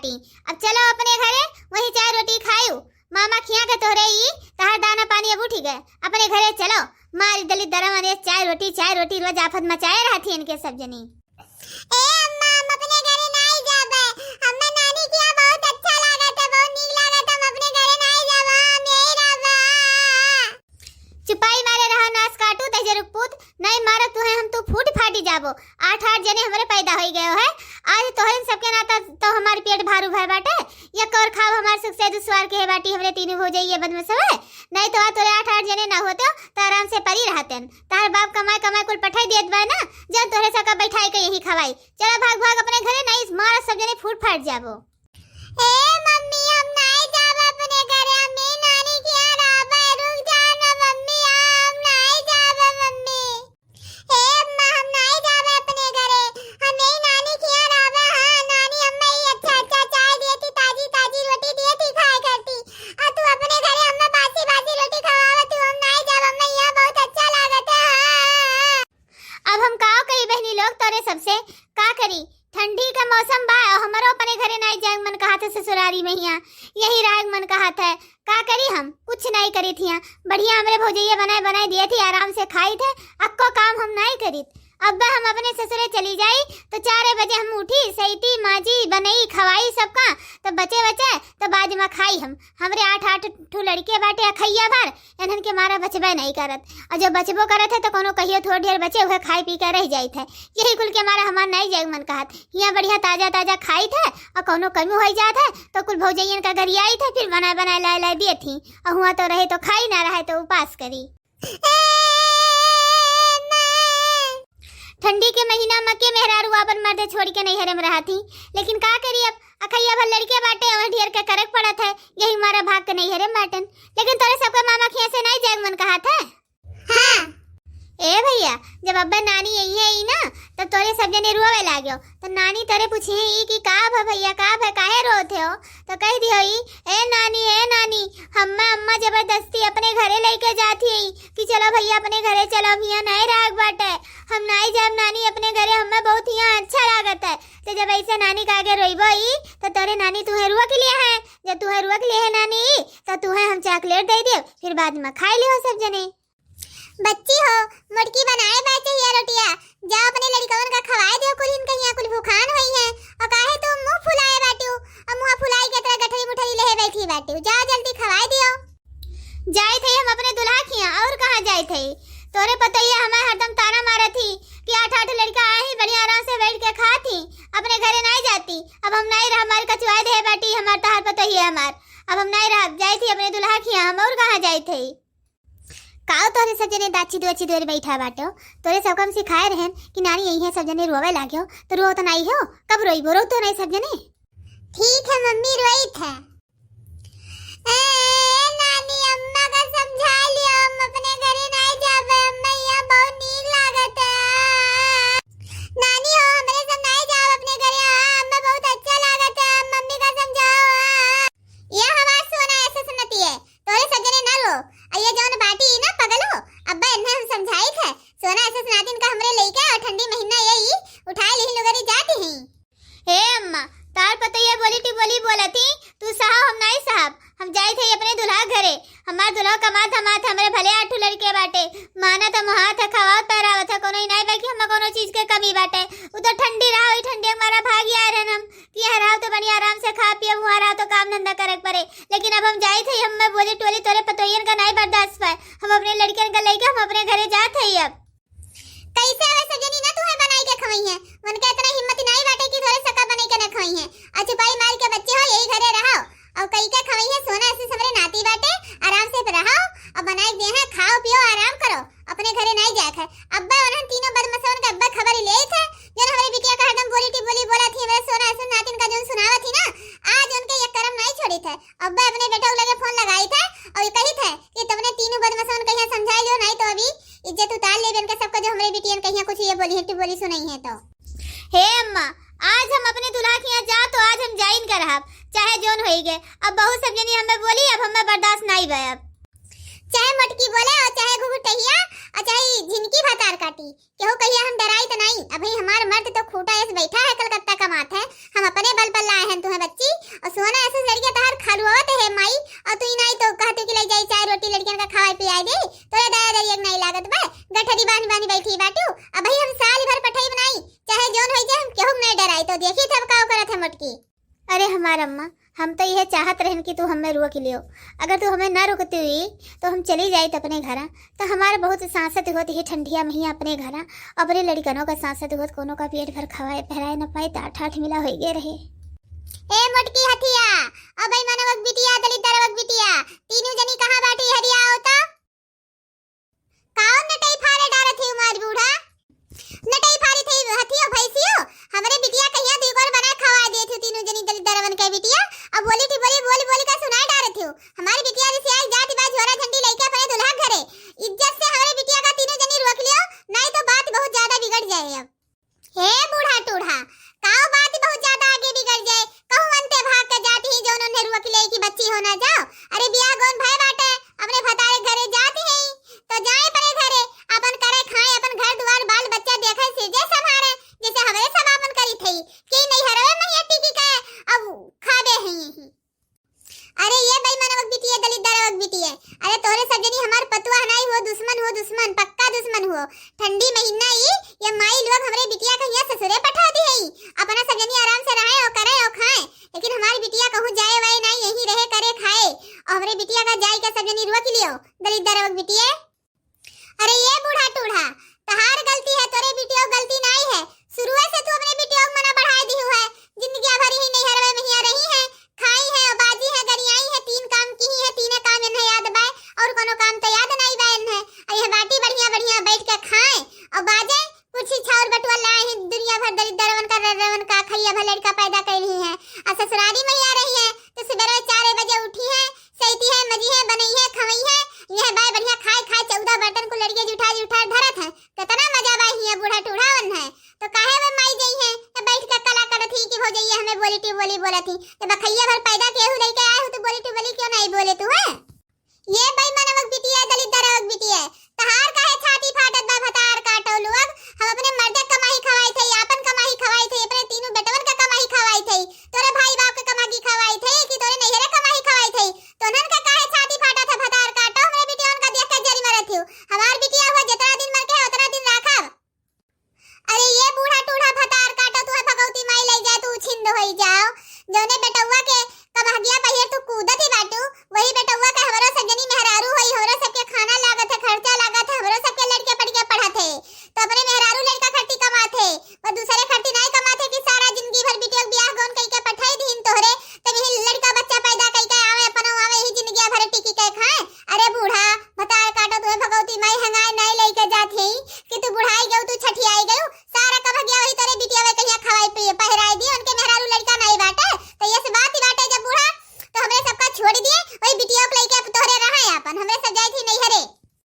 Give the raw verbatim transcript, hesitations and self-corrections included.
अब चलो अपने घरे, वहीं चाय रोटी खायू। मामा खिया के तोहरे ई तहार दाना पानी अब उठी गए। अपने घरे चलो, मारी दलित दरम अरे चाय रोटी, चाय रोटी रोज आफत मचाए रहती इनके सब जनी। ए अम्मा, हम अपने घरे नाई जाबे। अम्मा, नानी के यहाँ बहुत अच्छा लागत है, बहुत नीक लागत है। हम अपने घरे नाई जाबे, हम यही रहबे। चुपाई मारे रहा नास काटू, तहिजे रुकपूत, नहीं मारब तुहे हम, तू फूट फाटी जाबो। आठ आठ जने हमरे पैदा होई गयो है। आज तोहरे सबके नाता तो हमार पेट भारू भय बाटे। या कर खाब हमार सुख से दुश्वार के है बाटी हमरे तीनों भौजाई ये बदमाश है। नहीं तो आज तोरे आठ आठ जने ना होते तो आराम से परी रहतेन। तार बाप कमाए कमाए कुल पठाई देत बा ना, जब तोहरे सबका बैठाई के यहीं खवाई। चलो भाग भाग अपने घरे, नहीं मारा सब जने फूट फाट जाबो। ए मम्मी, हम नाई जाब अपने घरे, हम यही नानी के यहाँ रहबे। रुक जाओ ना मम्मी, हम नाई जाब मम्मी। ए अम्मा, हम नाई जाब अपने घरे, हम यही नानी के यहाँ रहबे। हाँ नानी, अम्मा ये अच्छा अच्छा चाय दिए थी, ताजी ताजी रोटी दिए थी खाए करती, और तू अपने घरे अम्मा बासी बासी रोटी खवावे तू, हम नाई जाब अम्मा, यहाँ बहुत अच्छा लागत है। हाँ। अब हम का करी बहनी लोग तोरे सबसे, का करी? ठंडी का मौसम बा और हमरो अपने घरे नाई जाए मन कहत है ससुरारी में, हियाँ यही रहे मन कहत है। का करी हम? कुछ नाई करी थी हियाँ। बढ़िया हमरे भौजैया बनाए बनाए दिए थी, आराम से खाई थे, अक्को काम हम नाई करी। अब हम अपने ससुरे चली जाई तो चारे बजे हम उठी, सैती, माजी, बनई, खवाई सबका, तो बचे बचे तो बाद में खाई हम। हमरे आठ आठ ठू लड़के बाटे अखैया भर, इन्हन के मारा बचबे नहीं करत। और जब बचबो करत है तो कोनो कहियो थोड़ ढेर बचे, उहे खाई पी के रह जाइत है। यही कुल के मारा हमार नहीं जाए मन कहत। हियाँ बढ़िया ताजा ताजा खाई थे और कोनो कमी हो जात है तो कुल भौजैयन का गरियाई थे, फिर बनाए बनाए लाए लाए दिए थी। और हुआ तो रहे तो खाई, ना रहे तो उपास करी। ठंडी के महीना में के मेहरारू आपन मर्द छोड़ के नैहरे में रहत ही, लेकिन का करी अब, अखैया भर लड़के बाटे, वह ढेर के करक पड़त है, यही मारा भाग के नैहरे में बाटन। लेकिन तोरे सबके मामा खिया से नहीं जाए मन कहत है। हाँ। ए भैया, जब अब्बे नानी यही है ई ना, तब तोरे सब जने रोवे लाग्यो। तो नानी तोरे पूछी है ई कि का भा भैया, का भा, काहे रोत हो? तो कह दियो ई, ए नानी, ए नानी, हम्मे अम्मा जबरदस्ती अपने घरे लेके जात ही कि चलो भैया अपने घरे चलो, अब हियाँ नहीं रहक बाटे, हम नहीं जाब नानी अपने घरे, हम्मे बहुत हियाँ अच्छा लागत है। तो जब ऐसे नानी का आगे रोइबो ई, तो तोरे नानी तुहे रोक लिया है। जब तुहे रोक लिया है नानी ई, तो तुहे हम चॉकलेट दे देब, फिर बाद में खाई लियो सब जने। बच्ची हो, मोटकी बनाए बा चाहिए रोटिया, जाओ अपने लड़िकवन का खवाए दियो, कुल इनका यहाँ कुल भूखान होई है। और काहे तू मुंह फुलाए बाटियो, और मुंह फुलाई के तरह गठरी मुठरी लेहे बैठी बाटियो, जाओ जल्दी खवाए दियो। जाए थे हम अपने दुल्हा खिया, और कहाँ जाए थे? तोरे पतोहिया हमारे हरदम ताना मारत ही कि आठ आठ लड़का आए ही, बढ़िया आराम से बैठ के खात ही, अपने घरे नहीं जाती। अब हम नहीं रह, हमारे कचुआए दे बाटी, हमार तहार पतोहिया हमार, अब हम नहीं रह, जाए थी अपने दुल्हा खिया हम, और कहाँ जाए थे? काओ तोरे सब जने दाची दुआची दुआरी बैठा बाटो? तोरे सबका हम सिखाए रहन कि नानी यही है सब जने रोवे लाग्यो, तो रो तो नहीं हो, कब रोइबो, रो तो नहीं सब जने। ठीक है मम्मी, रोई थे। ए, नानी अम्मा का समझा लियो, हम अपने घरे नहीं जाबे, अम्मा यहाँ बहुत नीक लागत है। नानी हो, हमरे सब नहीं जाब अपने घरे, हाँ, अम्मा बहुत अच्छा लागत है, मम्मी का समझाओ, हाँ। ये हमार सोना ऐसे सुनती है, तोरे सब जने ना रो। आ ये जौन बाटी ना पगलो, अब्बा इन्हें हम समझाई थे। सोना ऐसे सुनाती इनका हमरे लइका और ठंडी महीना ये ही उठाए लिही लुगरी जाती ही। हे अम्मा, तार पतैया बोली टिबोली बोलत ही, तू सहा हम नहीं साहब, हम जाई थे अपने दुल्हा घरे। हमार दुल्हा कमात धमात हमरे भले आठू लड़के बाटे, माना तो मुहात है, खवावत पहरावत है, कोनो ही नहीं बाकी हमें कोनो चीज के कमी बाटे। उ तो ठंडी रहा हुई, ठंडी हमारा भागी आए रहन हम। कि हराव तो बढ़िया आराम से खा पिए, हुआ रहा तो काम धंधा करे के पड़े, लेकिन अब हम जाइत हई, हम में बोली टोली तोरे पतोहियन का नाई बर्दाश्त पाए। हम अपने लड़कियन का लेके हम अपने घरे जात हई अब। कैसे हवे सजनी ना तुहे बनाई के खवई है, उनके इतना हिम्मत नाई बाटे कि तोरे सका बनाई के ना खवई है। और चुपाई मार के बच्चे हो यही घरे रहो, और कई के खवई है सोना ऐसे हमरे नाती बाटे, आराम से रहो और बनाई दे हैं, खाओ पियो आराम करो। अपने घरे नाई जाए थे। अब्बा उन्हन तीनों बदमाशन के अब्बा खबर ही लेई थे, जौन हमरे बिटिया का हरदम बोली टिबोली बोला थी, हमरे सोना ऐसे नातिन का जौन सुनावा थी ना, आज उनके ये करम नाई छोड़ी थे। अब्बा अपने बेटा लगे फोन लगाई थे और ये कही थे कि तुमने तीनों बदमाशन कहिया समझाई लियो, नाई तो अभी इज्जत उतार लेबे इनके सबका, जो हमरे बिटियन कहिया कुछ ये बोली है, टिबोली सुनाई है तो। हे अम्मा, आज हम अपने दुल्हा के यहाँ जा तो आज हम जाइन कर रहब, चाहे जौन होई गए। अब बहुत सब जनी हमें बोली, अब हमें बर्दाश्त नाई बे अब। चाहे मटकी बोले और चाहे घुघुटहिया और चाहे झिनकी भतार काटी, केहू कहिया हम डराई त नाई। अभी हमार मर्द तो खूटा ऐस बैठा है, कलकत्ता कमात है। हम अपने बल पर लाए हैं तुहे बच्ची, इनका खवाई पियाई दे, तोरे दया दरिया के नाई लागत बा। गठरी बांधी बांधी बैठी बाटू। अबही हम साल भर पठई बनाई, चाहे जौन होई जाए, हम केहू के नाई डराई। तो देखी थे अब का करत है मोटकी। अरे हमार अम्मा, हम तो यह चाहत रहन कि तू हमें रोक लियो। अगर तू हमें ना रोकती हुई तो हम चली जाइत अपने घरा। तो हमारे बहुत सांसत होत ही ठंडिया महिया अपने घरा, अपने लड़िकनों का सांसत होत, कोनो का पेट भर खवाए पहराए न पाए, तो आठ आठ मिला होई गए रहे। ए मोटकी हथिया, ओ बेईमानवक बिटिया, दलिद्दरवक बिटिया, तीनों जनी कहाँ बाटी, हरिया आओ तो। काउन नटई फारे डारत ही उमार बूढ़ा? नटई फारी थी हथियो भैंसियो, हमरे बिटिया कहिया दुई गोर बना खवाए देत हो तीनों जनी दलिद्दरवन के बिटिया। अब बोली थी बोली, बोली बोली का सुनाए डारत हो। हमारी बिटिया रिसियाई जात बा झोरा झंडी लेके अपने दुल्हा घरे। इज्जत से हमरे बिटिया का तीनों जनी रोक लियो, नहीं तो बात बहुत ज्यादा बिगड़ जाए। अब हे बूढ़ा टूढ़ा, काउ बात बहुत ज्यादा आगे बिगड़ जाए? कहूँ अंते भाग के जात ही जौन उन्हें रोक ले कि बच्ची हो ना जाओ। अरे बियाह गौन भय बाटे, अपने भतारे घरे जात ही, तो जाए अपने घरे, अपन करे खाए, अपन घर दुआर बाल बच्चा देखे, सिरजे संभारे, जैसे हमरे सब आपन करी थई। कि नहीं हरवे महिया टिकी के अब खाबे ही। अरे ये बेईमानवक बिटिया, दलिद्दरवक बिटिया, अरे तोरे सब जनी हमार पतुआ नाई हो, दुश्मन हो, दुश्मन, पक्का दुश्मन हो। ठंडी महीना ई, ये माई लोग हमरे बिटिया का यहाँ ससुरे पठा दी है। अपना सब जनी आराम से रहे और करे और खाए, लेकिन हमारी बिटिया कहूँ जाए वाए नाई, यहीं रहे करे खाए। और हमरे बिटिया का जाए के सब जनी रोक लियो, दलिद्दरवक बिटिया। अरे ये बूढ़ा टूढ़ा, तहार गलती है, तोरे बिटिया गलती नाई है। शुरुए से तू अपने बिटिया के मना बढ़ाए दिहु है। जिंदगी भर ही नैहरवे में हिया रही है, खाई है और बाजी है, गरियाई है, तीन काम की ही है, तीने काम इन्हें याद बाय और कोनो काम तो याद नाई बा इन्हें। और यह बाटी बढ़िया बढ़िया बैठ के खाए और बाजे, कुछ छाउर बटुआ लाए हैं, दुनिया भर दरिद्रवन का ररवन का खैया भर लड़का पैदा कर रही है। और ससुरारी में हिया रही है तो सुबह चार बजे उठी है, सैती है, मजी है, बनई है, खवई है, यह बाय बढ़िया खाए खाए चौदह बर्तन को लड़िए जुठा जुठा धरत है। कितना मजा बा हिया बूढ़ा टूढ़ावन है। तो काहे वे माई जई है, तो बैठ के कला करत ही कि भौजैया हमें बोली टी बोली बोलत ही। तो बखैया भर पैदा केहू लेके आए हो तो बोली टी बोली क्यों नहीं बोले तू है? ये बेईमानवक बिटिया, दलिद्दरवक बिटिया, तहार काहे छाती फाटत बा भतार काटो लोग? हम अपने मर्दे क कमाई खवाई थे, आपन कमाई खवाई थे, अपने तीनों बेटवन का कमाई खवाई थे, तोरे भाई बाप के कमाई खवाई थे कि तोरे नैहरे कमाई खवाई थे? तो उन्हन का काहे छाती फाटत है भतार काटो? हमरे बिटिया उनका देख के जरी मरत हो। हमार बिटिया हुआ जितना दिन मर के